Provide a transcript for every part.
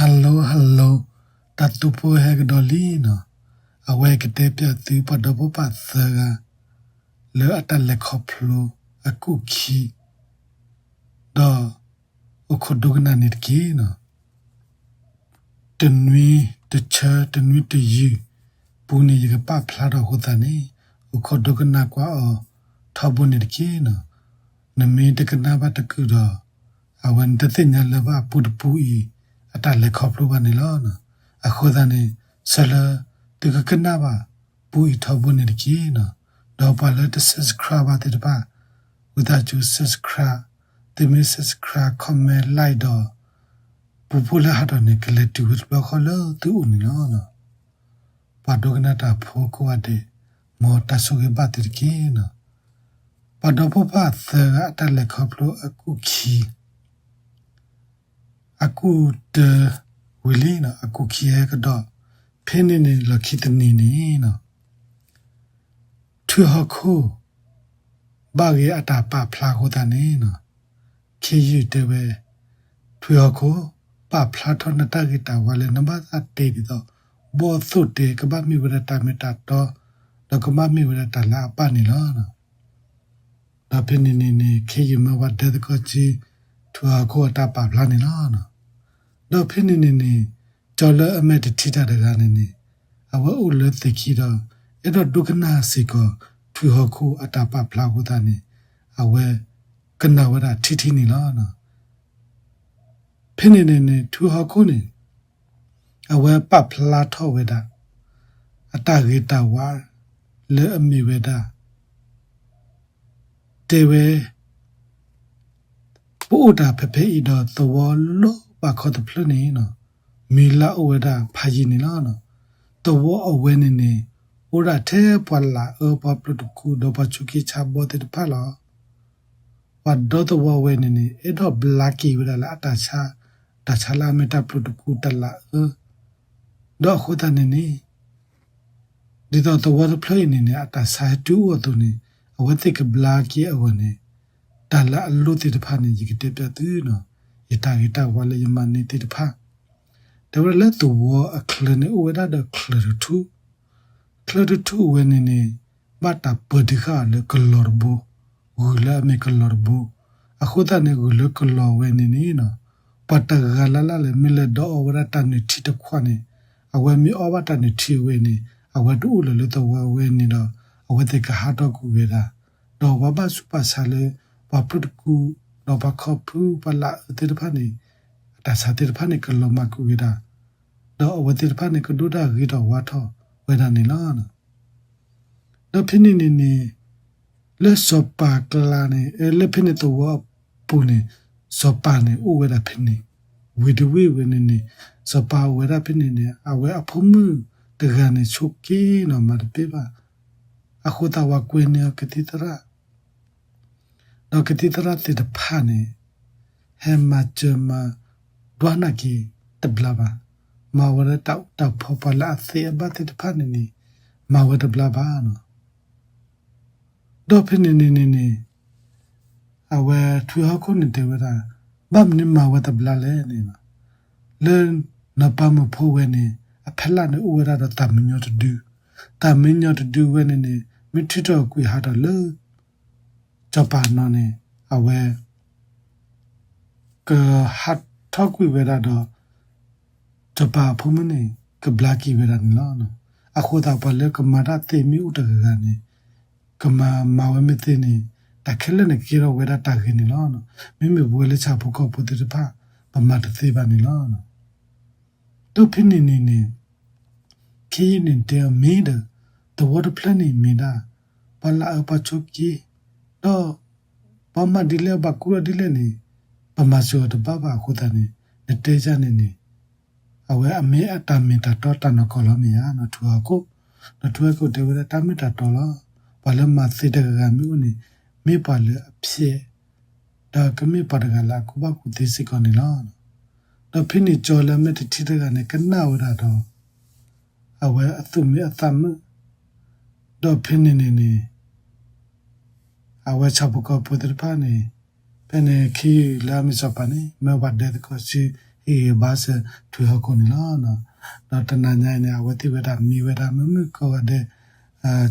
Hello hello, တၢ်သူဖိဟဲကဒီးလံနီၤ. အဝဲကတဲပၠးသုပှၤဒီဖိပၢ်သၢဂၤ လၢအတၢ်လဲၤခီဖျိအကူၣ်ခံ ဒီးအိၣ်ခိးဒိကနၣ်န့ၣ်တက့ၢ်နီၤ. တနွံတဆၢ တနွံတယုၢ်ပူၤန့ၣ် ယကပာ်ဖျါထီၣ်အဃိသတးန့ၣ် အိၣ်ခိးဒိကနၣ်ကွၢ်အီၤထီဘိန့ၣ်တက့ၢ်နီၤ. နမ့ၢ်တကနၣ်ဘၣ်တကုာ်ဒီး အဝဲနတသ့ၣ်ညါလၢၤဘၣ်ပူတပူအံၤ အတၢ်လဲၤခီဖျိဘၣ်န့ၣ်လီၤ. အဃိသတးန့ၣ် ဆၢလၢသုကကနၣ်ဘၣ်ပူအံၤထီဘိန့ၣ်တက့ၢ်နီၤ. ဒီးပှၤလၢတ subscribe ဘၣ်သ့ၣ်တဖၣ် ဝံသးစူၤ subscribe, သုမ့ၢ် subscribe, comment, like ဒီး ပူဖိလၢဟးထီၣ်န့ၣ် ကလဲၤတုၤဝဲတဘျီဃီလၢသုအိၣ်န့ၣ်လီၤ. ပှၤဒိကနၣ်တၢ်ဖိကိးဂၤဒဲး မ်တၢ်ဆိၣ်ဂ့ၤဘၣ်သုတက့ၢ်နီၤ. ပှၤဒီဖိပၢ်သၢဂၤအတၢ်လဲၤခီဖျိအကူၣ်ခံ အကူၣ်တၢဝံၤလံနီၤ, အကူၣ်ခံဟဲကဒီး, ဖဲန့ၣ်န့ၣ် လီၢ်ခံတနံၤန့ၣ်နီၤ ထွံၣ်ဟီၣ်ခိၣ် ဘၣ်ဂ့ၤအတၢ်ပာ်ဖျါအဃိသတးန့ၣ်နီၤ, ခ့ယုၢ်တဲဝဲ, ထွံၣ်ဟီၣ်ခိၣ်, ပာ်ဖျါထီၣ်နတၢ်ဂ့ၤတၢ်ဝါလၢနဘၣ်သးတဲဒ်သိး ဘီၣ်သိၣ်တဲ ကဘၣ်မ့ၢ်ဝဲဒၣ်တၢ်မ့ၢ်တၢ်တီ, ဒီးကဘၣ်မ့ၢ်ဝဲဒၣ်တၢ်လၢအပၢ်န့ၣ်လီၤ. ဒီးဖဲန့ၣ်န့ၣ်န့ၣ် ခ့ယုၢ်မၢပှၤဒၢသကိးဆူ ထွံၣ်ဟီၣ်ခိၣ်အတၢ်ပာ်ဖျါန့ၣ်လီၤ. ဒီးဖဲန့ၣ်န့ၣ်န့ၣ် ကၠီလၢအမဲာ်တထံတၢ်တဂၤန့ၣ်န့ၣ် အဝဲအိၣ်လၢသ့ၣ်ခံဒီး အဲၣ်ဒိးဒိကနၣ်စ့ၢ်ကီး ထွံၣ်ဟီၣ်ခိၣ်အတၢ်ပာ်ဖျါအဃိသတးန့ၣ် အဝဲကနၣ်ဝဲဒၣ်ထံထံန့ၣ်လီၤ. ဖဲန့ၣ်န့ၣ်န့ၣ် ထွံၣ်ဟီၣ်ခိၣ်န့ၣ် အဝဲပာ်ဖျါထီၣ်ဝဲဒၣ် အတၢ်ဂ့ၤတၢ်ဝါ လၢအမ့ၢ်ဝဲဒၣ် တဲဝဲ ပအိၣ်တၢ်ဖဲဖဲအံၤဒီး သဝီလၢဘၣ်ခီတဖျၢၣ်န့ၣ် မံၤလၢ်အိၣ်ဝဲဒၣ်ဖးယံၤန့ၣ်လီၤ. သဝီအဝဲန့ၣ်န့ၣ် အိၣ်ဒၣ်ထဲပှၤလၢအၢ ပှၤပျုၢ်တကူ ဒီးပှၤဆိးက့ဆါဘီသ့ၣ်တဖၣ်လီၤ. ပှၤဒီသဝီဝဲန့ၣ်န့ၣ် အဲၣ်ဒိးဘျါက့ၤဝဲဒၣ်လၢအတၢ်ဆါ, တၢ်ဆါလၢအမ့ၢ်တၢ်ပျုၢ်တကူ တၢ်လၢအၢ, ဒီးအဃိသတးန့ၣ်န့ၣ် ဒ်သိးသဝီတဖျၢၣ်အံၤန့ၣ်န့ၣ် အတၢ်ဆါဟဲတုၤအိၣ်အသိးန့ၣ် အဝဲသ့ၣ်ကဘျါက့ၤအဂီၢ်န့ၣ် တၢ်လၢအလိၣ်သ့ၣ်တဖၣ်န့ၣ် ယကတဲပၠးသုနီၤ, ယတၢ်ဂ့ၤတၢ်ဝါလၢယမၤန့ၢ်သ့ၣ်တဖၣ်, တဲဝဲဒၣ်လၢသဝီအချၢန့ၣ် အိၣ်ဝဲဒၣ်ဒီးချၢတထူၣ်, ချၢတထူၣ်ဝဲန့ၣ်န့ၣ် ဘၣ်တၢ်ပၢၤဒံးဃာ်အီၤလၢကလီၤတဘိ, ဂုၢ်လၢအမ့ၢ်ကလီၤတဘိ, အဃိသတးန့ၣ် ဂုၢ်လၢကလီၤဝဲန့ၣ်န့ၣ် ပှၤတဂၤလၢ်လၢ်လၢမ့ၢ်လဲၤဒီးအီဝဲဒၣ်တၢ်နုၢ်ထံတခွးန့ၣ်, အဝဲမ့ၢ်အီဘၣ်တၢ်နုၢ်ထံဝဲန့ၣ် အဝဲတအိၣ်လၢၤလၢသဝီဝဲန့ၣ်ဒီး အဝဲသ့ၣ်ကဟးထီၣ်ကွံာ်ဝဲဒၣ်, ဒီးပှၤဘၣ်ဆူးဘၣ်ဆါလၢ ပှၤပျုၢ်တကူ ဒီးပှၤခီဖျိ ပှၤလၢအၢသ့ၣ်တဖၣ်န့ၣ် အတၢ်ဆါသ့ၣ်တဖၣ်န့ၣ် ကလီၤမၢ်ကွံာ်ဝဲဒၣ်, ဒီးအဝဲသ့ၣ်တဖၣ်န့ၣ် ကဒိၣ်တၢ်ဂ့ၤထီၣ်ဝါထီၣ်ဝဲဒၣ်န့ၣ်လီၤ. ဒီးဖဲန့ၣ်န့ၣ်န့ၣ် လၢစီၤပၤကျါန့ၣ် လၢဖဲန့ၣ်သဝီအပူၤန့ၣ် စီၤပၤန့ၣ်အိၣ်ဝဲဒၣ်ဖဲန့ၣ်, ဝံၤတဝ့ၢ်ဝဲန့ၣ်န့ၣ် စီၤပၤအိၣ်ဝဲဒၣ်ဖဲန့ၣ်န့ၣ် အဝဲအဖိမုၣ်တဂၤန့ၣ် ဆိးက့နီၤမၤတပ့ၢ်ဘၣ်, အဃိသတးပှၤကွဲန့ၢ်အီၤကသံၣ်သရၣ် ဒီးကသံၣ်သရၣ်သ့ၣ်တဖၣ်န့ၣ် ဟဲမၤစၢၤမၤဒွးနာ်က့ၤတဘျါဘၣ်, မၤဝဲလၢတၢ်အူတၢ်ဖီ ပှၤလၢအသ့အဘၣ်သ့ၣ်တဖၣ်န့ၣ်န့ၣ် မၤဝဲတဘျါဘၣ်နီၤ. ဒီးဖဲန့ၣ်န့ၣ်န့ၣ်န့ၣ် အဝဲထွံၣ်ဟီၣ်ခိၣ်န့ၣ်တဲဝဲဒၣ် ဘၣ်မနုၤမၤဝဲတဘျါလဲၣ်န့ၣ်, လၢနီၢ်ပၤမုၣ်ဖိဝဲန့ၣ် အဖီလာ်န့ၣ်အိၣ်ဝဲဒၣ်ဒီးတၢ်မံညီတဒု, တၢ်မံညီတဒုဝဲန့ၣ်န့ၣ် မ့ၢ်ထုးထီၣ်ကွံာ်ဟးထီၣ်လၢ စီၤပၤနီၤန့ၣ် အဝဲ ကဟးထီၣ်ကွံာ်ဝဲဒၣ်ဒီး စီၤပၤအဖိမုၣ်န့ၣ် ကဘျါက့ၤဝဲဒၣ်န့ၣ်လီၤ. အဃိသတးပှၤလၢကမၤတၢ်သ့မ့ၢ်အိၣ်တဂၤဂၤန့ၣ် ကမၤမၤဝဲမ့ၢ်သ့န့ၣ် တၢ်ခဲလၢာ်န့ၣ်ကဲထီၣ်ဝဲဒၣ်တၢ်ဂ့ၤန့ၣ်လီၤ. မ့မ့ၢ်ပဝဲလၢဆၣ်ဖိကီၢ်ဖိသ့ၣ်တဖၣ် ပမၤတသ့ဘၣ်န့ၣ်လီၤ. ဒီးဖဲန့ၣ်န့ၣ်န့ၣ် ခ့ယုၢ်န့ၣ်တဲအီၤမ့ၢ်ဒီး သဝီတဖျၢၣ်န့ၣ်မ့ၢ်ဒၣ် ပှၤလၢအၢပှၤဆိးက့ ဒီး ပှၤမၤဒ်လဲၣ်ပှၤကူထီၣ်ဒ်လဲၣ်န့ၣ် ပမၤစၢၤအီၤတဘၣ်ဘၣ်အဃိသတးန့ၣ် နတဲယၤန့ၣ်န့ၣ် အဝဲအမ့ၢ်အတၢ်မ့ၢ်တၢ်တီတၢ်နီၢ်ကီၢ်လီၤမ့ၢ်ဧါ နီၢ်ထူၣ်ဟီၣ်ခိၣ်, နီၢ်ထူၣ်ဟီၣ်ခိၣ်တဲဝဲဒၣ်တၢ်မ့ၢ်တၢ်တီလီၤ. ပှၤလၢမၤသ့တဂၤဂၤမ့ၢ်အိၣ်န့ၣ် မ့ၢ်ပှၤလၢအဖျဲး ဒီးကမ့ၢ်ပှၤတဂၤလၢအကူၣ်ဘၣ်ကူၣ်သ့စ့ၢ်ကီးန့ၣ်လီၤ. ဒီးဖဲန့ၣ်ကၠီလၢအမဲာ်တထံတဂၤန့ၣ် ကနၣ်ဝဲဒၣ်ဒီး အဝဲအသူၣ်မံအသးမုာ်, ဒီးဖဲန့ၣ်န့ၣ်န့ၣ် အဝဲဆၣ်ဖိကီၢ်ဖိသ့ၣ်တဖၣ်န့ၣ် ဖဲန့ၣ်ခ့ယုၢ်လၢအမ့ၢ်စီၤပၤန့ၣ် မၢပှၤဒၢသကိးဆူ ဟ့ ဟ့ၣ်ဂံၢ်ဘါစၢၤထွံၣ်ဟီၣ်ခိၣ်န့ၣ်လီၤ. ဒီးတနၤညါအံၤန့ၣ် အဝဲသ့ၣ်ဝဲဒၣ်မံဝဲဒၣ်မုၢ်မုၢ်ကီၢ်ဂၤဒဲး,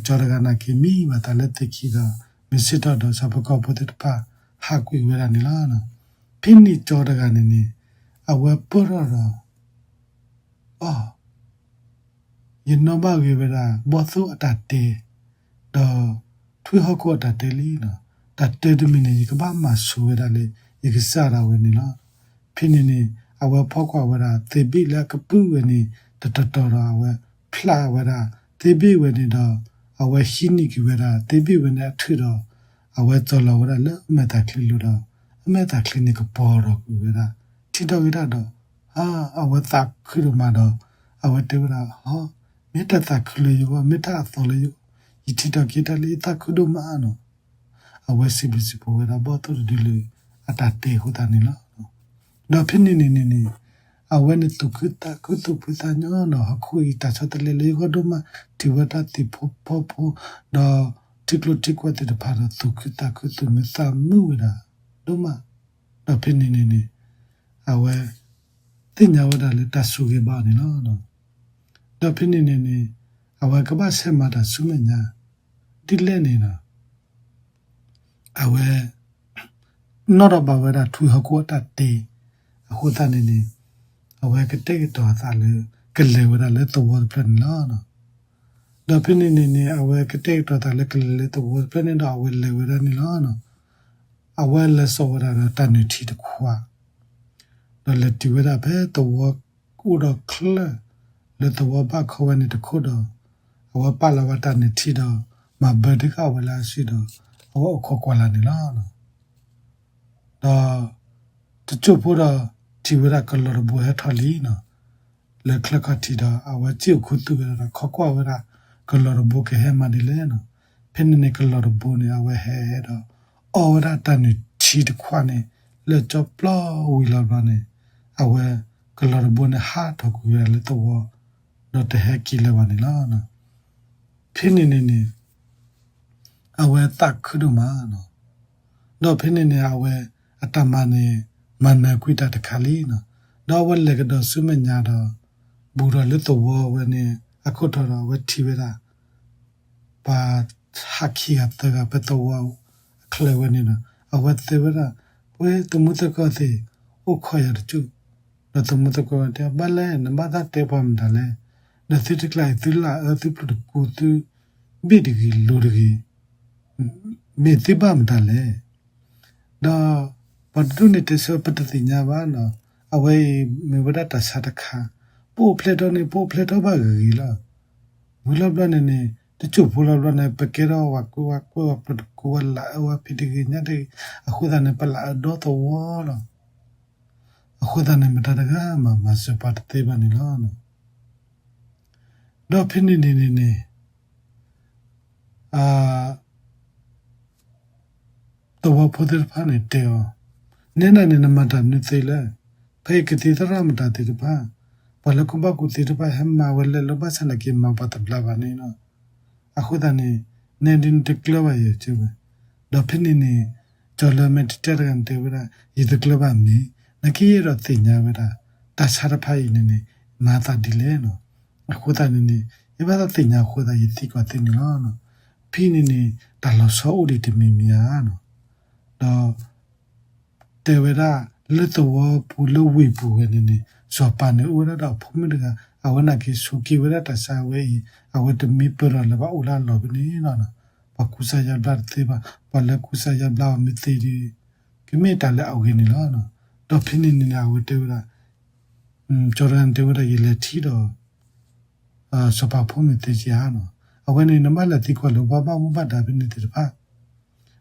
ကၠီတဂၤနာ်က့မံဘၣ်သးလၢသ့ၣ်ခံဒီး မ့ၢ်စ့ၢ်ကီးဒီးဆၣ်ဖိကီၢ်ဖိသ့ၣ်တဖၣ် ဟးကွံာ်ဝဲဒၣ်န့ၣ်လီၤ. ဖဲန့ၣ်ကၠီတဂၤန့ၣ်န့ၣ် အဝဲပၢၢ်ထီၣ်ဒီး အီ ယနီၣ်ဘၣ်ဂ့ၤဝဲဒၣ် ဘီၣ်သိၣ်အတၢ်တဲ ဒီးထွံၣ်ဟီၣ်ခိၣ်အတၢ်တဲလံလီၤ. တၢ်တဲတမံၤန့ၣ် ယကဘၣ်မၤဆိဝဲဒၣ်လၢ ယကစၢ်ဒၣ်ဝဲန့ၣ်လီၤ. ဖဲန့ၣ်န့ၣ် အဝဲဖီၣ်ကွၢ်ဝဲဒၣ် သ့ဘ့ၣ်လၢအကပုာ်ဝဲန့ၣ် တတီၤတီၤဒီး အဝဲဖျးဝဲဒၣ် သ့ဘ့ၣ်ဝဲန့ၣ်ဒီး အဝဲဟံးန့ၢ်က့ၤဝဲဒၣ် သ့ဘ့ၣ်ဝဲန့ၣ်အထုးဒီး အဝဲကၠီလီၤဝဲဒၣ်လၢအမဲာ်သၣ်ချံလိၤဒီး အမဲာ်သၣ်ချံန့ၣ်ကပီၤထီၣ်ကွံာ်ဝဲဒၣ် ထံၣ်ထီၣ်က့ၤတၢ်ဒီး အဝဲသးခုဒိၣ်မးဒီး အဝဲတဲဝဲဒၣ် ဟီ မ့ၢ်တၢ်သးခုလၢယဂီၢ် မ့ၢ်တၢ်အသီလၢယဂီၢ် ယထံၣ်ထီၣ်က့ၤတၢ်လၢယသးခုဒိၣ်မးနီၤ. အဝဲစံးဘျုးစံးဖှိၣ်ဝဲဒၣ်ဘီၣ်သိၣ်တဒုလၢအတၢ်တဲအဃိသတးန့ၣ်လီၤ. ဒီးဖဲန့ၣ်န့ၣ်န့ၣ်န့ၣ် အဝဲန့ၣ်သူၣ်ခုသးခုသူၣ်ဖှံသးညီဒီး ဟီၣ်ခိၣ်အံၤတၢ်ဆီတလဲလၢယဂီၢ်ဒိၣ်မး ထံၣ်ဝဲတၢ်သ့ၣ်ဖိဖီဖိ ဒီးထံကျိထံကွၢ်သ့ၣ်တဖၣ်ဒီး သူၣ်ခုသးခုသူၣ်မုာ်သးမုာ်ဝဲဒၣ်ဒိၣ်မး. ဒီးဖဲန့ၣ်န့ၣ်န့ၣ် အဝဲသ့ၣ်ညါဝဲဒၣ်လၢတၢ်ဆိၣ်ဂ့ၤဘၣ်အီၤန့ၣ်လီၤ. ဒီးဖဲန့ၣ်န့ၣ်န့ၣ် အဝဲကဘၣ်ဆဲးမၤတၢ်ဆူမဲာ်ညါ ဒ်လဲၣ်န့ၣ်လီၤ. အဝဲ နီၣ်ထီၣ်ဘၣ်ဝဲဒၣ်ထွံၣ်ဟီၣ်ခိၣ်အတၢ်တဲ အဃိသတးန့ၣ်န့ၣ် အဝဲကတဲာ်ကတီၤအသးလၢ ကလဲၤဝဲဒၣ်လၢသဝီတဖျၢၣ်န့ၣ်လီၤ. ဒီးဖဲန့ၣ်န့ၣ်န့ၣ် အဝဲကတဲာ်ကတီၤသးလၢကလဲၤလၢသဝီတဖျၢၣ်န့ၣ်ဒီး အဝဲလဲၤဝဲဒၣ်န့ၣ်လီၤ. အဝဲလဲၤစိာ်ဝဲဒၣ်ဒီးတၢ်နုၢ်ထံတခွး ဒီးလဲၤတုၤဝဲဒၣ်ဖဲသဝီအိၣ်ဒီးချၢၣ် လၢသဝီဘၣ်ခီဝဲန့ၣ်တခိၣ်ဒီး အဝဲပာ်လီၤဝဲတၢ်နုၢ်ထံဒီး မၤဘၢတံၢ်ဃာ်ဝဲလၢအစုဒီး အဝဲအိၣ်ခိးကွၢ်လၢ်န့ၣ်လီၤ. ဒီး တစိၢ်ဖိဒီး ထံၣ်ဝဲဒၣ်ကလီၤတဘိဟဲထီၣ်လံနီၤ လၢချၢၣ်ခီၣ်ထံးဒီး အဝဲစံၣ်အိၣ်ခူသူၣ်ဝဲဒၣ်ဒီး ခိးကွၢ်ဝဲဒၣ် ကလီၤတဘိကဟဲမၤဒ်လဲၣ်နီၤ. ဖဲန့ၣ်န့ၣ် ကလီၤတဘိန့ၣ် အဝဲဟဲဒီး အီဝဲဒၣ်တၢ်နုၢ်ထံတခွးန့ၣ် လၢကၠီပျီဝံၤလီၤဘျီန့ၣ် အဝဲ ကလီၤတဘိန့ၣ် ဟးထီၣ်ကွံာ်ဝဲဒၣ်လၢသဝီ ဒီးတဟဲက့ၤလၢၤဘၣ်န့ၣ်လီၤ. ဖဲန့ၣ်န့ၣ်န့ၣ် အဝဲသးခုဒိၣ်မးနီၤ. ဒီးဖဲန့ၣ်န့ၣ် အဝဲအတၢ်မၤန့ၣ် မၤနၢၤကွံာ်တၢ်တခါလံနီၤ. ဒီးအဝဲလဲၤကဒီးဆူမဲာ်ညါဒီး ဘူးဒီးလၢသဝီဝဲန့ၣ် အခိၣ်ထီၣ်ဒီး အဝဲထံၣ်ဝဲဒၣ် ပှၤဟးခံဂၤသၢဂၤ ဖဲသဝီအချၢဝဲန့ၣ်ဒီး အဝဲတဲဝဲဒၣ် ဝဲသမူသကိးသ့ၣ် အိၣ်ခိးယၤတကၠူၢ်. ဒီးသမူသကိးတဲ ဘၣ်လဲၣ် နဘၣ်သးတဲပှၤမတၤလဲၣ်. ဒီးသုတကျါအံၤ သုလၢအအၢသုပျုၢ်တကူ သုဘ့ၣ်တဂ့ၤ လိၤတဂ့ၤ မ့ၢ်သုဘၣ်မတၤလဲၣ်. ဒီးပှၤတဒူၣ်န့ၣ်တဲဆၢ ပတသ့ၣ်ညါဘၣ်နီၤ. အဝဲအံၤမ့ၢ်ဝဲဒၣ်တၢ်ဆါတခါ, ပအိၣ်ဖျဲၣ်ထီၣ်န့ၣ် ပအိၣ်ဖျဲၣ်ထီၣ်ဘၣ်ဂ့ၤဂ့ၤလီၤ. ဝံၤလီၤဘျီန့ၣ်န့ၣ် တစိၢ်ဖိလီၤဘျီန့ၣ် ပကဲထီၣ်ဝဲကွဲဝဲပျုၢ်တကူ ဝဲလၢအအၢဝဲဖံးတဂ့ၤညၣ်တဂ့ၤ, အဃိသတးန့ၣ် ပလၢအအၢဒီသဝီလီၤ. အဃိသတးန့ၣ် မတၤတဂၤမၤမၤစၢၤပှၤတသ့ဘၣ်န့ၣ်လီၤ. ဒီးဖဲန့ၣ်န့ၣ်န့ၣ်န့ၣ် သဝီဖိသ့ၣ်တဖၣ်န့ၣ်တဲအီၤ, နဲဒၣ်န့ၣ် နမၤတၢ်မနုၤသ့လဲၣ်. ဖဲအံၤကသံၣ်သရၣ်မတၤသ့ၣ်တဖၣ်, ပှၤလၢကူၣ်ဘၣ်ကူၣ်သ့တဖၣ်ဟဲမၤဝဲလဲၣ်လၢ ဘၣ်ဆၣ်နာ်က့မၤပှၤတဘျါဘၣ်န့ၣ်လီၤ. အဃိသတးန့ၣ် နဲဒၣ်နတကျၢၤဘၣ်ယဲၢ်ကၠၢဝဲ. ဒီးဖဲန့ၣ်န့ၣ် ကၠီလၢမဲာ်တတဲတဂၤန့ၣ်တဲဝဲဒၣ် ယတကျၢၤဘၣ်မ့ၢ် နာ်က့ယအဲၣ်ဒိးသ့ၣ်ညါဝဲဒၣ် တၢ်ဆါတဖၣ်အံၤန့ၣ်န့ၣ် မၤသးဒ်လဲၣ်နီၤ. အဃိသတးန့ၣ်န့ၣ် ယဘၣ်သးသ့ၣ်ညါအဃိသတး ယသံကွၢ်သုန့ၣ်လီၤ. ဖဲန့ၣ်န့ၣ် တၢ်လီၤဆီအိၣ်ဒံးတမံၤမံၤဧါနီၤ. ဒီး တဲဝဲဒၣ် လၢသဝီပူၤလၢဝ့ၢ်ပူၤဝဲန့ၣ်န့ၣ် စီၤပၤန့ၣ်အိၣ်ဝဲဒၣ်ဒီးအဖိမုၣ်တဂၤ, အဝဲနာ်က့ဆိးက့ဝဲဒၣ်တၢ်ဆါဝဲအံၤ အဝဲတမ့ၢ်ပၢၢ်ထီၣ်လၢၤဘၣ်အိၣ်လၢအလီၢ်ဖဲန့ၣ်လီၤ. ပှၤကူစါယါဘျါတသ့ဘၣ်, ပှၤလၢကူစါယါဘျါအီၤမ့ၢ်သ့ဒီး ကမ့ၢ်တၢ်လၢအဂ့ၤန့ၣ်လီၤ. ဒီးဖဲန့ၣ်န့ၣ်န့ၣ် အဝဲတဲဝဲဒၣ် ကၠီတဂၤန့ၣ်တဲဝဲဒၣ် ယလဲၤထံၣ်ဒီး စီၤပၤဖိမုၣ်သ့က့ဧါနီၤ. အဝဲန့ၣ် နဘၣ်လဲၤသံကွၢ်လၢပှၤဘၣ်မူဘၣ်ဒါဖဲန့ၣ်သ့ၣ်တဖၣ်,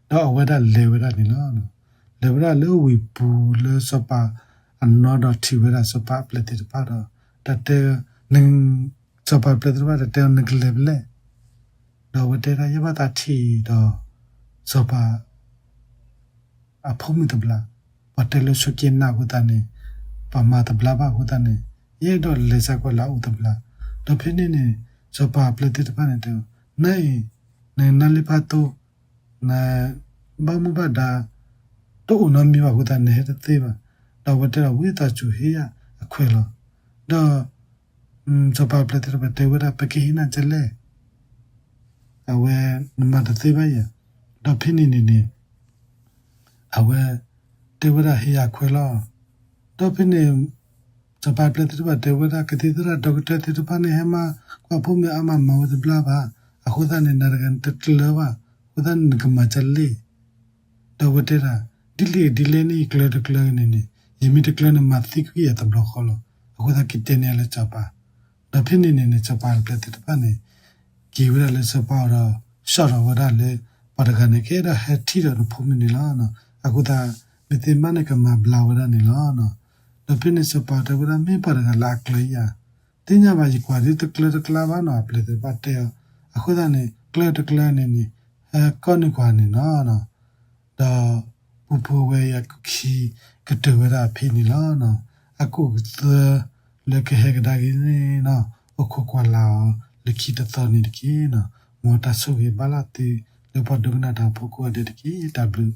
ဒီးအဝဲဒၣ်လဲၤဝဲဒၣ်န့ၣ်လီၤ. လဲၤဝဲဒၣ်လၢဝ့ၢ်ပူၤလၢစီၤပၤအနီၢ်ဒီးထံၣ်ဝဲဒၣ်စီၤပၤအပျဲၢ်သ့ၣ်တဖၣ်ဒီး တၢ်တဲ စီၤပၤအပျဲၢ်သ့ၣ်တဖၣ် တၢ်တဲအီၤ နကလဲၤဖဲလဲၣ်. ဒီးအဝဲတဲဒၣ် ယဘၣ်သးထံၣ်ဒီး စီၤပၤ အဖိမုၣ်တဘျီ, ပှၤတဲလၢဆိးက့နၢ်အဃိသတးန့ၣ်, ပှၤမၤတဘျါဘၣ်အဃိသတးန့ၣ်, ယအဲၣ်ဒိးလဲၤစ့ၢ်ကီးလၢအအိၣ်တဘျီ. ဒီးဖဲန့ၣ်န့ၣ် စီၤပၤအပျဲၢ်သ့ၣ်တဖၣ်န့ၣ်တဲ, နအံၤ နနါလံဖးသိ, နဘၣ်မူဘၣ်ဒါ တအိၣ်နီတမံၤဘၣ်အဃိသတး နဟဲတသ့ဘၣ်. ဒီးအဝဲတဲဒီး ဝံသးစူၤဟ့ၣ်ယၤ အခွဲးလီၤ. ဒီးစီၤပၤအပျဲၢ်သ့ၣ်တဖၣ်တဲဝဲဒၣ် ပကဟ့ၣ်နၤကလဲၣ်, အဝဲနမၤတသ့ဘၣ်ယၤ. ဒီးဖဲန့ၣ်န့ၣ်န့ၣ် အဝဲတဲဝဲဒၣ် ဟ့ၣ်ယၤခွဲးလီၤ. ဒီးဖဲန့ၣ် စီၤပၤအပျဲၢ်သ့ၣ်တဖၣ်တဲဝဲဒၣ် ကသံၣ်သရၣ်ဒီကတၢၢ်သ့ၣ်တဖၣ်န့ၣ် ဟဲမၤကွၢ်ဖိမ့ၢ်အါ မၤမၤဝဲတဘျါဘၣ်. အဃိသတးန့ၣ် နၤတဂၤနတကျၢၤဘၣ်. အဃိသတးန့ၣ် နကမၤကလဲၣ်. ဒီးအဝဲတဲဒၣ် ဒ်လဲၣ်ဒ်လဲၣ်န့ၣ် ယကျၢၤတကျၢၤန့ၣ်န့ၣ် ယမ့ၢ်တကျၢၤန့ၣ် မၤသံကွံာ်ယၤတဘျီဃီလီၤ. အဃိသတးက့ၤတဲန့ၢ်လၢစီၤပၤ. ဒီးဖဲန့ၣ်န့ၣ်န့ၣ် စီၤပၤအပျဲၢ်သ့ၣ်တဖၣ်န့ၣ် က့ၤဝဲဒၣ်လၢစီၤပၤအအိၣ်ဒီး စံးထီၣ်ဝဲဒၣ်လၢ ပှၤတဂၤန့ၣ် ကအဲၣ်ဒိးဟဲထံၣ်ဒီးနဖိမုၣ်န့ၣ်လီၤ. အဃိသတး မ့ၢ်သ့မးန့ၣ် ကမၤဘျါဝဲဒၣ်န့ၣ်လီၤ. ဒီးဖဲန့ၣ်စီၤပၤတဲဝဲဒၣ် မ့ၢ်ပှၤတဂၤလၢအကျၢၤယၤ, သ့ၣ်ညါဘၣ် ယကွၢ်ဒ်တကျၢၤတကျၢၤဘၣ်နီၤ. အပျဲၢ်သ့ၣ်တဖၣ်တဲအီၤ. အဃိသတးန့ၣ် ကျၢၤတကျၢၤန့ၣ်န့ၣ် ဟဲကိးန့ၢ်ကွၢ်န့ၣ်လီၤ. ဒီးပူဖိဝဲအံၤအကူၣ်ခံကတၢၢ်ဝဲဒၣ်ဖဲန့ၣ်လီၤ. အကူၣ်အကသၢလၢကဟဲကဒါက့ၤန့ၣ်နီၤ အိၣ်ခိးကွၢ်လၢ်အီၤလၢခံတသီန့ၣ်တက့ၢ်. မ်တၢ်ဆိၣ်ဂ့ၤဘၣ်လၢသုလၢပှၤဒိကနၣ်တၢ်ဖိကိးဂၤဒဲးတက့ၢ်. တၢ်ဘျုး